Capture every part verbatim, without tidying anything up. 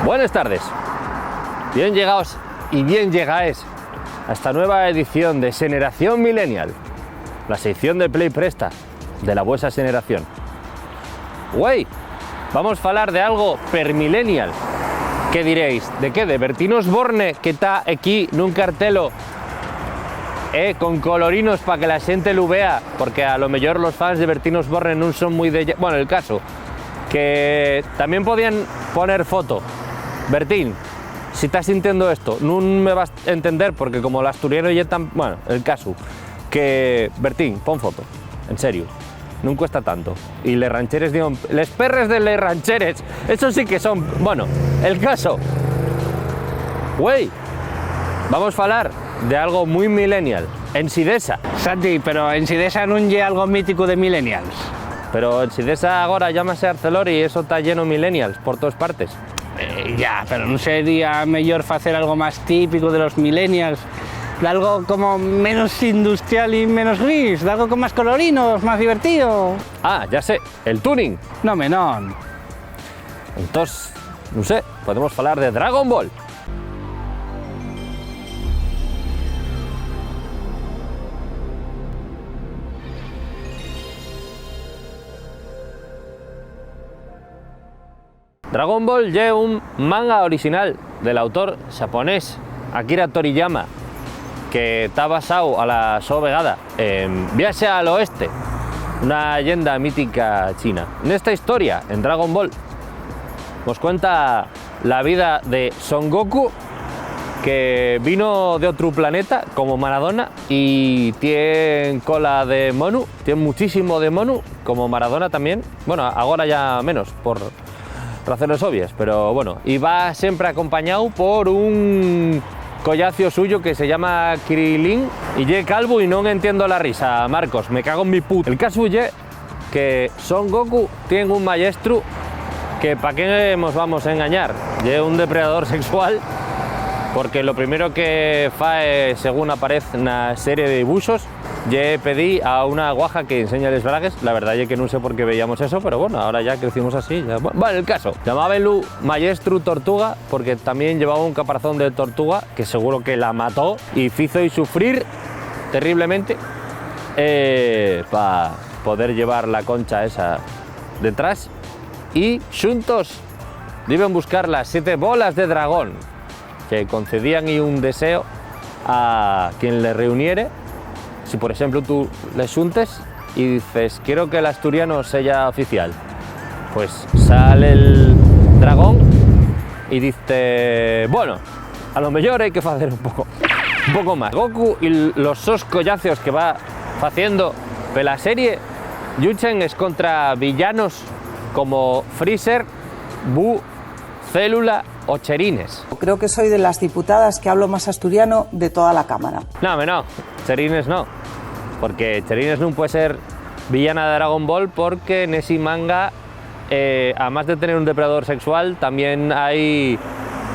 Buenas tardes. Bien llegaos y bien llegaes a esta nueva edición de Xeneración Millennial, la sección de Play Presta de la vuesa xeneración. Güei, vamos falar de algo per millennial. ¿Qué diréis? ¿De qué? ¿De Bertín Osborne, que ta equí nun cartelo, eh, con colorinos pa que la xente lu vea? Porque a lo mellor los fans de Bertín Osborne nun son mui de... Bueno, el caso, que tamién podían poner foto. Bertín, si tas sintiendo esto, nun me vas entender, porque como l'asturiano ye tan... Bueno, el caso, que, Bertín, pon foto, en serio, nun cuesta tanto. Y les rancheres, digo, les perres de les rancheres, eso sí que son... Bueno, el caso, güei, vamos falar de algo mui millennial, Ensidesa. Santi, pero Ensidesa nun ye algo mítico de millennials. Pero Ensidesa agora llámase Arcelor y eso ta lleno millennials por toes partes. Eh, ya, pero ¿nun sería meyor facer algo más típico de los millennials? D'algo como menos industrial y menos gris, d'algo con más colorinos, más divertido. Ah, ya sé, el tuning. No, menón. Entós, nun sé, podemos falar de Dragon Ball. Dragon Ball ye un manga orixinal del autor xaponés Akira Toriyama, que ta basáu a la so vegada en Viaxe al Oeste, una lleenda mítica china. Nesta historia, en Dragon Ball, mos cuenta la vida de Son Goku, que vino d'otru planeta, como Maradona, y tien cola de monu, tien muchísimo de monu, como Maradona tamién. Bueno, agora ya menos, por razones obvies, pero bueno, y va siempre acompañáu por un collacio suyo que se llama Krilin, y ye calvu y non entiendo la risa, Marcos, me cago en mi puta. El casu ye que Son Goku tien un mayestru que, pa qué mos vamos a engañar, ye un depredador sexual, porque lo primero que fae, según aparez na serie de dibuxos, ye pedir a una guaja que enseñe les bragues. La verdá ye que nun sé por qué veíamos eso, pero bueno, ahora ya crecimos así, ya. Bu-, bueno, el caso, llamábenlu Mayestru Tortuga porque tamién llevaba un caparazón de tortuga que seguro que la mató y fizo-y sufrir terriblemente, eh, pa poder llevar la concha esa detrás. Y xuntos diben buscar las siete bolas de dragón que concedían-y un deseo a quien le reuniere. Si, por exemplu, tú les xuntes y dices: "Quiero que l'asturiano seya oficial", pues sal el dragón y diz-te: "Bueno, a lo mellor hai que facer un poco, un poco más". Goku y los sos collacios que va faciendo pela serie lluchen escontra villanos como Freezer, Buu, Célula o Cherines. Creo que soy de las diputadas que hablo más asturiano de toda la Cámara. No, home, no, Cherines no, porque Cherines nun puede ser villana de Dragon Ball porque nesi manga, eh, amás de tener un depredador sexual, tamién hai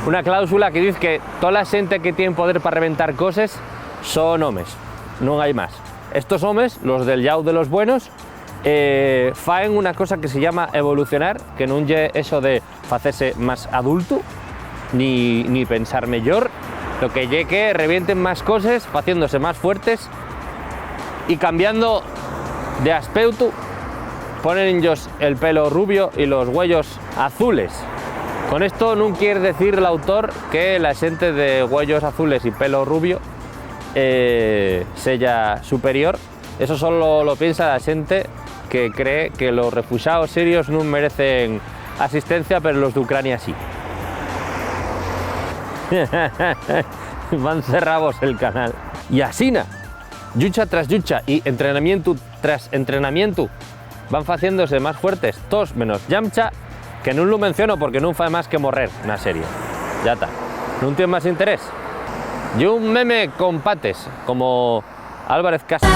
una cláusula que diz que tola xente que tien poder pa reventar coses son homes, nun hai más. Estos homes, los del llau de los buenos, eh, faen una cosa que se llama evolucionar, que nun ye eso de facese más adultu, ni, ni pensar mellor, lo que ye que revienten más coses, faciéndose más fuertes y cambiando de aspeutu, ponenllos el pelo rubio y los güeyos azules. Con esto nun quier decir l'autor que la xente de güeyos azules y pelo rubio, eh, seya superior. Eso solo lo piensa la xente que cree que los refuxaos sirios nun merecen asistencia, pero los d'Ucrania sí. Van cerravos el canal. Y asina, llucha tras llucha y entrenamientu tras entrenamientu, van faciéndose más fuertes, toos menos Yamcha, que nun lu menciono porque nun fai más que morrer na serie. Ya ta. Nun tien más interés. Ye un meme con pates, como Álvarez Casas.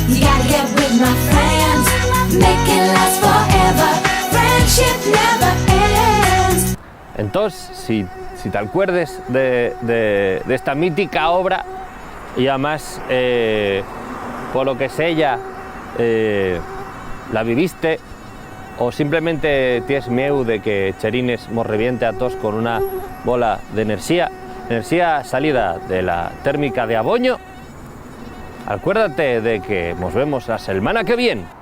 You gotta get with my friends, make it last forever. Friendship never ends. Entós, si, si t'alcuerdes de, de, d'esta mítica obra, y amás, eh, polo que seya, eh, la viviste, ¿O simplemente ties mieu de que Cherines mos reviente a toos con una bola d'enerxía? Enerxía salida de la térmica de Aboño. Alcuérdate de que mos vemos la selmana que vien.